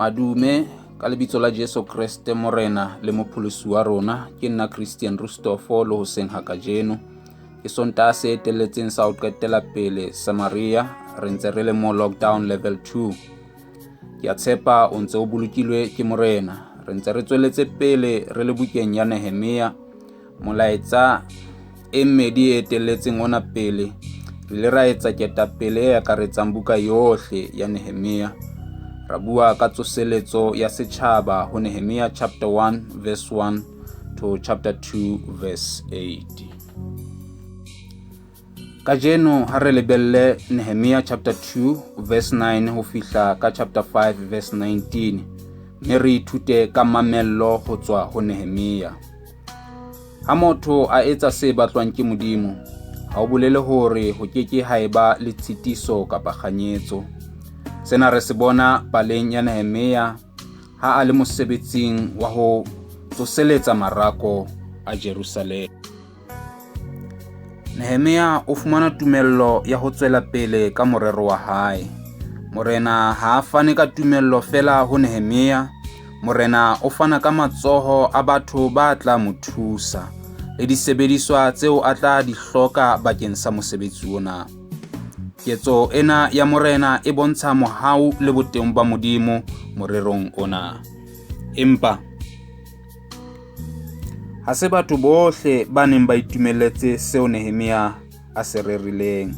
Madume ka lebitso la Jesu Kreste Morena le Mopholosi wa rona, ke nna Christian Rustofo le hoseng ha kajeno. Ke Sontaha se etelletseng sa ho qetela pele Samaria, re ntse re le mo lockdown level 2. Ke a tshepa o ntse o bolokilwe ke Morena. Re ntse re tsweletse pele re le bukeng ya Nehemia, molaetsa e mmedi e etelletseng ona pele re ile ra etsa ketapele e akaretsang buka yohle ya Nehemia. Ra bua ka tsoseletso ya setjhaba ho Nehemia chapter 1 verse 1 to chapter 2 verse 8. Kajeno ha re lebelle Nehemia chapter 2 verse 9 ho fihla ka chapter 5 verse 19 mme re ithute ka mamello ho tswa ho Nehemia. Ha motho a etsa se batlwang ke Modimo, ha o bolele hore ho ke ke ha eba le tshitiso kapa kganyetso. Sena re se bona paleng ya Nehemia ha a le mosebetsing wa ho tsoseletsa marako a Jerusalema. Nehemia o fumana tumello ya ho tswela pele ka morero wa hae. Morena ha a fane ka tumello feela ho Nehemia, Morena o fana ka matsoho a batho ba tla mo thusa le disebediswa tseo a tla di hloka bakeng sa mosebetsi ona. Ketso ena ya Morena e bontsha mohau le boteng ba Modimo morerong ona. Empa ha se batho bohle ba neng ba itumeletse seo Nehemia a se rerileng.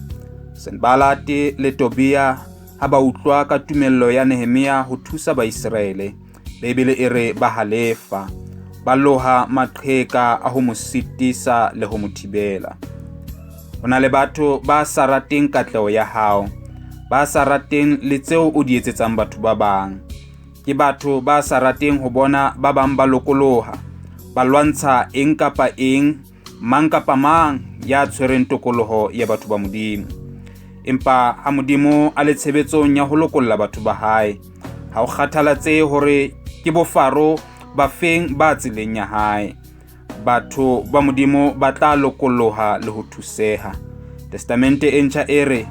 Sanbalate le Tobia ha ba utlwa ka tumello ya Nehemia ho thusa Baiseraele, Bibele e re ba halefa, ba loha maqheka a ho mo sitisa le ho mo thibela. Ho na le batho ba sa rateng katleho ya hao, ba sa rateng le tseo o di etsetsang batho ba bang. Ke batho ba sa rateng ho bona ba bang ba lokoloha, ba lwantsha eng kapa eng mang kapa mang ya tshwereng tokoloho ya batho ba Modimo. Empa ha Modimo a le tshebetsong ya ho lokolla batho ba hae, ha o kgathalatsehe hore ke bofaro bafeng ba tseleng ya hae. Batho ba Modimo ba tla lokoloha le ho thuseha. Testamente e ntjha e re,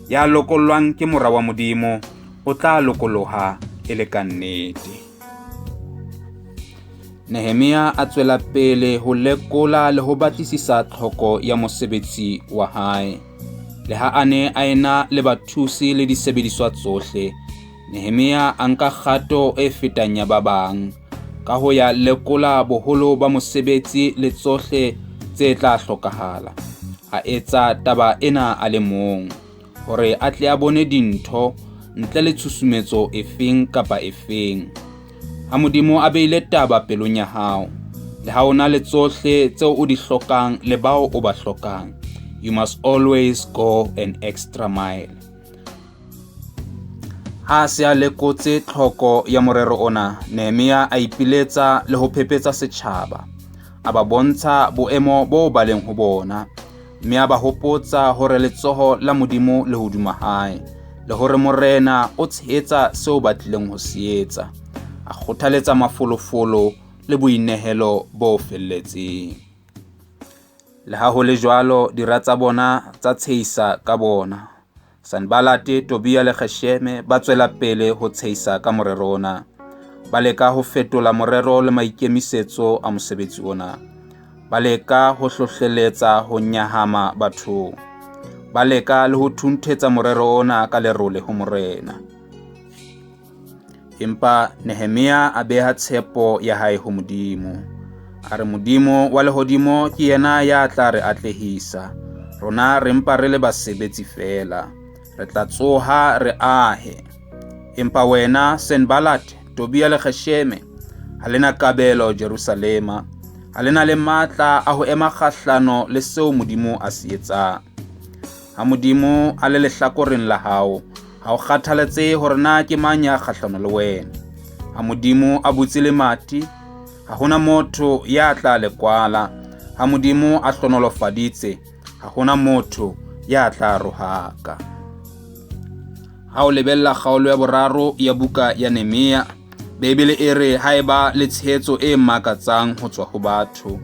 ya lokollwang ke mora wa Modimo o tla lokoloha e le ka nnete. Nehemia a tswela pele ho lekola le ho batlisisa tlhoko ya mosebetsi wa hae. Le ha a ne a ena le bathusi le disebediswa tsohle, Nehemia a nka kgato e fetang ya ba bang ka ho ya lekola boholo ba mosebetsi le tsohle tse tla hlokahala. A etsa taba ena a le mong. Hore a tle a bone dintho ntle le tshusumetso efeng kapa efeng. Ha Modimo a beile taba pelong ya hao, le ha o na le tsohle tseo o di hlokang le bao o ba hlokang, you must always go an extra mile. Ha a se a lekotse tlhoko ya morero ona, Nehemia a ipiletsa le ho phephetsa setjhaba. A ba bontsha boemo boo ba leng ho bona. Mme a ba hopotsa hore letsoho la Modimo le hodima hae, le hore Morena o tshehetsa seo ba tlileng ho se etsa. A kgothaletsa mafolofolo le boinehelo bo felletseng. Le ha ho le jwalo, dira tsa bona tsa tshehisa ka bona. Sanbalate, Tobia le Gesheme ba tswela pele ho tshehisa ka morero ona. Ba leka ho fetola morero le maikemisetso a mosebetsi ona. Ba leka ho hlohleletsa ho nyahama bathong. Ba leka le ho thunthetsa morero ona ka lerole ho morena. Empa Nehemia a beha tshepo ya hae ho Modimo. A re Modimo wa lehodimo ke yena ya tla re atlehisa. Rona re mpa re le basebetsi feela. Re tla tsoha re ahe. Empa wena Senbalat, Tobia le Gesheme, ha le na kabelo Jerusalema. Ha le na le matla a ho ema kgahlano le seo Modimo a se etsang. Ha Modimo a le lehlakoreng la hao, ha o kgathalatsehe hore na ke mang ya kgahlano le wena. Ha Modimo a butse lemati, ha hona motho ya tla le kwala. Ha Modimo a hlonolofaditse, ha hona motho ya tla rohaka. Ha o lebella kgaolo ya boraro ya buka ya Nehemia, Bibele e re ha eba le tshehetso e makatsang ho tswa ho batho.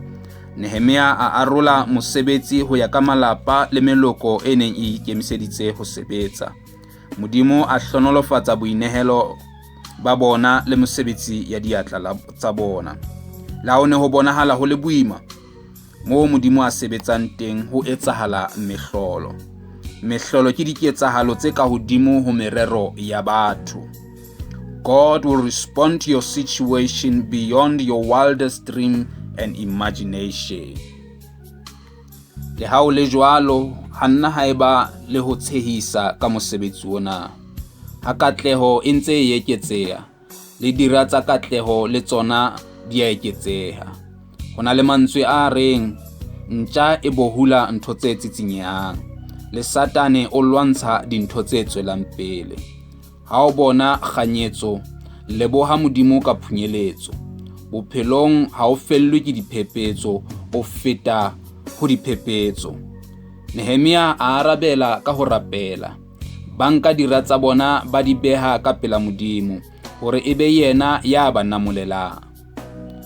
Nehemia a arola mosebetsi ho ya ka malapa le meloko e neng e ikemiseditse ho sebetsa. Modimo a hlonolofatsa boinehelo ba bona le mosebetsi ya diatla tsa bona. Le ha ho ne ho bonahala ho le boima, moo Modimo a sebetsang teng ho etsahala mehlolo. Mehlolo ke diketsahalo tse ka hodimo ho merero ya batho. God will respond to your situation beyond your wildest dream and imagination. Le ha ho le jwalo, ha nna ha eba le ho tshehisa ka mosebetsi ona. Ha katleho e ntse e eketseha, le dira tsa katleho le tsona di a eketseha. Ho na le mantswe a reng ntja e bohula ntho tse tsitsinyehang, le Satane o lwantsha dintho tse tswelang pele. Ha o bona kganyetso, leboha Modimo ka phunyeletso. Bophelong ha o fellwe ke diphephetso, o feta ho diphephetso. Nehemia a arabela ka ho rapela. Ba nka dira tsa bona ba di beha ka pela Modimo hore e be yena ya ba namolelang.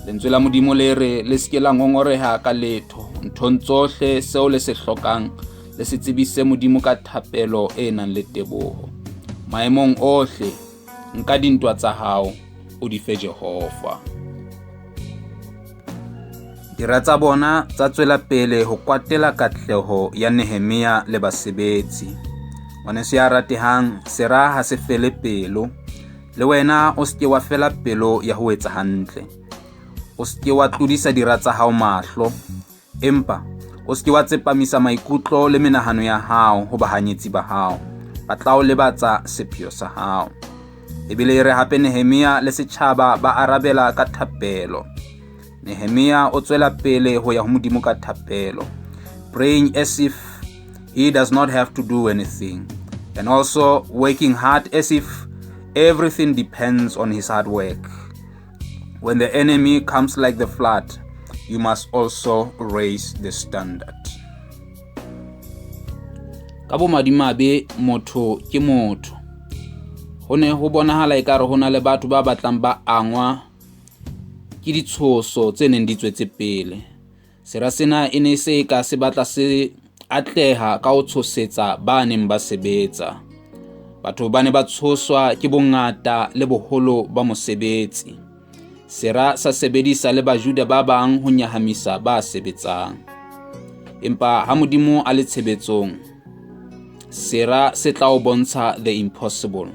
Lentswe la Modimo le re le se ke la ngongoreha ka letho. Nthong tsohle seo le se hlokang le se tsebise Modimo ka thapelo e nang le teboho. Maemong ohle, nka dintwa tsa hao o di fe Jehova. Dira tsa bona tsa tswela pele ho kwatela katleho ya Nehemia le basebetsi. Ngwaneso ya ratehang, sera ha se fele pelo. Le wena o se ke wa fela pelo ya ho etsa hantle. O se ke wa tlodisa dira tsa hao mahlo, empa o se ke wa tsepamisa maikutlo le menahano ya hao ho bahanyetsi ba hao. Ba tla o lebatsa sepheo sa hao. Ebile e re hape Nehemia le setjhaba ba arabela ka thapelo. Nehemia o tswela pele ho ya ho Modimo ka thapelo, praying as if he does not have to do anything, and also working hard as if everything depends on his hard work. When the enemy comes like the flood, you must also raise the standard. Ka bomadimabe motho ke motho. Ho ne ho bonahala ekare ho na le batho ba batlang ba angwa ke ditshoso tse neng di tswetse pele. Sera sena e ne se ka se batla se atleha ka ho tshosetsa ba neng ba sebetsa. Batho ba ne ba tshoswa ke bongata le boholo ba mosebetsi. Sera sa sebedisa le Bajuda ba bang ho nyahamisa ba sebetsang. Empa ha Modimo a le tshebetsong, sera se tla o bontsha the impossible.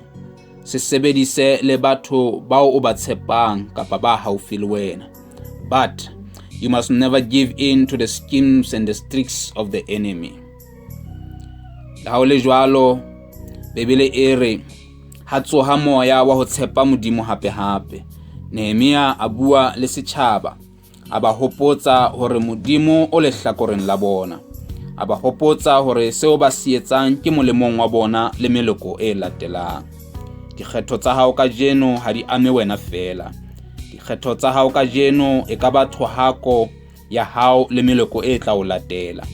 Se sebedise le batho bao o ba tshepang kapa ba haufi le wena. But you must never give in to the schemes and the tricks of the enemy. Le ha ho le jwalo, Bibele e re ha tsoha moya wa ho tshepa Modimo hape hape. Nehemia a bua le setjhaba, a ba hopotsa hore Modimo o lehlakoreng la bona. A ba hopotsa hore seo ba se etsang ke molemong wa bona le meloko e latelang. Dikgetho tsa hao kajeno ha di ame wena feela. Dikgetho tsa hao kajeno e ka ba thohako ya hao le meloko e tla o latela.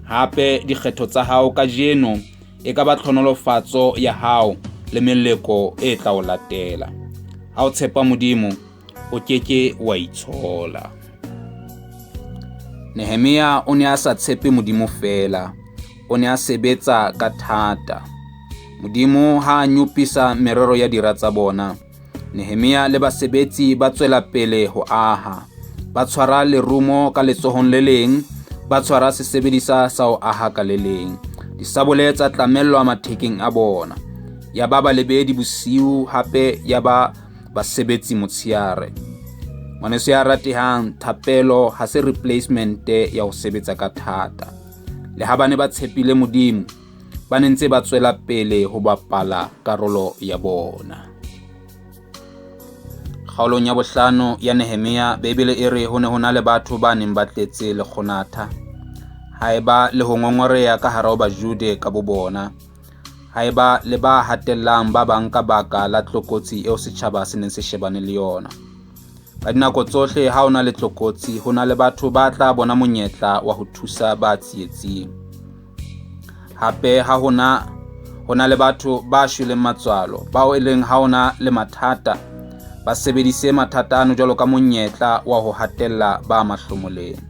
Hape dikgetho tsa hao kajeno e ka ba tlhonolofatso ya hao le meleko e tla o latela. Ha o tshepa Modimo, o keke wa itshola. Nehemia o ne a sa tshepe Modimo feela, o ne a sebetsa ka thata. Modimo ha a nyopisa merero ya dira tsa bona, Nehemia le basebetsi ba tswela pele ho aha. Ba tshwara lerumo ka letsohong le leng, ba tshwara sesebedisa sa ho aha ka le leng. Disabole tsa tlamellwa mathekeng a bona. Ya ba balebedi bosiu hape ya ba basebetsi motsheare. Ngwaneso ya ratehang, thapelo ha se replacement ya ho sebetsa ka thata. Le ha ba ne ba tshepile Modimo, ba ne ntse ba tswela pele ho bapala karolo ya bona. Kgaolong ya bohlano ya Nehemia, Bibele e re ho ne ho na le batho ba neng ba tletse lekgonatha. Ha eba le ho ngongoreha ka hara ho Bajude ka bobona. Ha eba le ba hatellang ba bang ka baka la tlokotsi eo setjhaba se neng se shebane le yona. Ka dinako tsohle ha ho na le tlokotsi, ho na le batho ba tla bona monyetla wa ho thusa ba tsietsing. Hape ha ho na le batho ba shweleng matswalo, bao e leng ha ho na le mathata, ba sebedise mathata ano jwalo ka monyetla wa ho hatella ba mahlomoleng.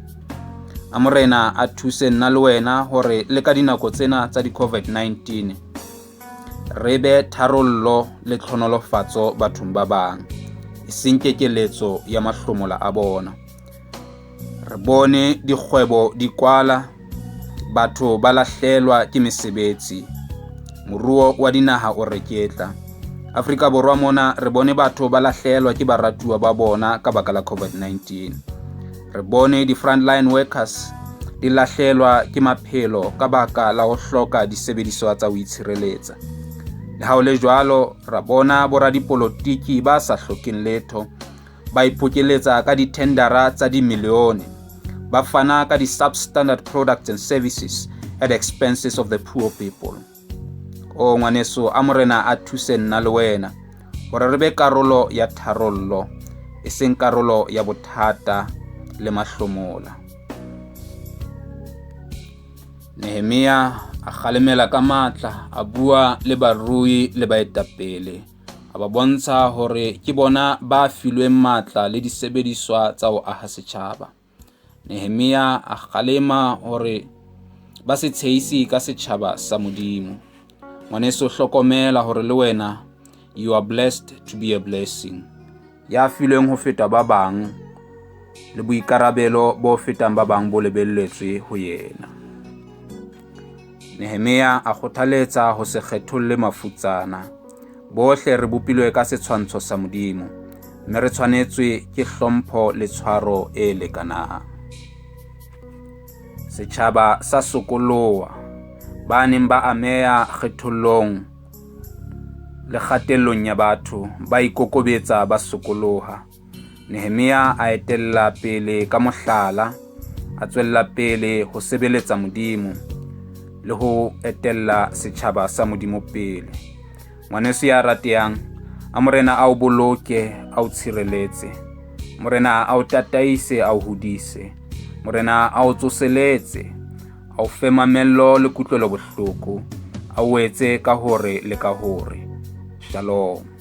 A Morena a thuse nna le wena hore le ka dinako tsena tsa di-COVID-19 Re be tharollo le tlhonolofatso bathong ba bang, eseng kekeletso ya mahlomola a bona. Re bone dikgwebo di kwala, batho ba lahlelwa ke mesebetsi, moruo wa dinaha o reketla. Afrika Borwa mona re bone batho ba lahlelwa ke baratuwa ba bona ka baka la COVID-19. Re bone di-frontline workers di lahlelwa ke maphelo ka baka la ho hloka disebediswa tsa ho itshireletsa. Le ha ho le jwalo, ra bona boradipolotiki ba sa hlokeng letho ba ipokeletsa ka dithendara tsa dimilione, ba fana ka di-substandard products and services at the expenses of the poor people. O ngwaneso, a Morena a thuse nna le wena hore re be karolo ya tharollo, e seng karolo ya bothata le mahlomola. Nehemia a kgalemela ka matla, a bua le barui le baetapele, a ba bontsha hore ke bona ba filweng matla le disebediswa tsa ho aha setjhaba. Nehemia a kgalema hore ba se tshehise ka setjhaba sa Modimo. Ngwaneso, hlokomela hore le wena you are blessed to be a blessing. Ya filweng ho feta ba bang le boikarabelo bo fetang ba bang bo lebelletswe ho yena. Nehemia a kgothaletsa ho se kgetholle mafutsana. Bohle re bopilwe ka setshwantsho sa Modimo, mme re tshwanetswe ke hlompho le tshwaro e lekanang. Setjhaba sa sokoloha, ba neng ba ameha kgethollong le kgatellong ya batho ba ikokobetsa ba sokoloha. Nehemia a etella pele ka mohlala, a tswella pele ho sebeletsa Modimo le ho etella setjhaba sa Modimo pele. Ngwaneso ya ratehang, a Morena a o boloke, a o tshireletse. Morena a o tataise, a o hodise. Morena a o tsoseletse, a o fe mamello le kutlwelo bohloko, a o etse ka hore le ka hore. Shalom.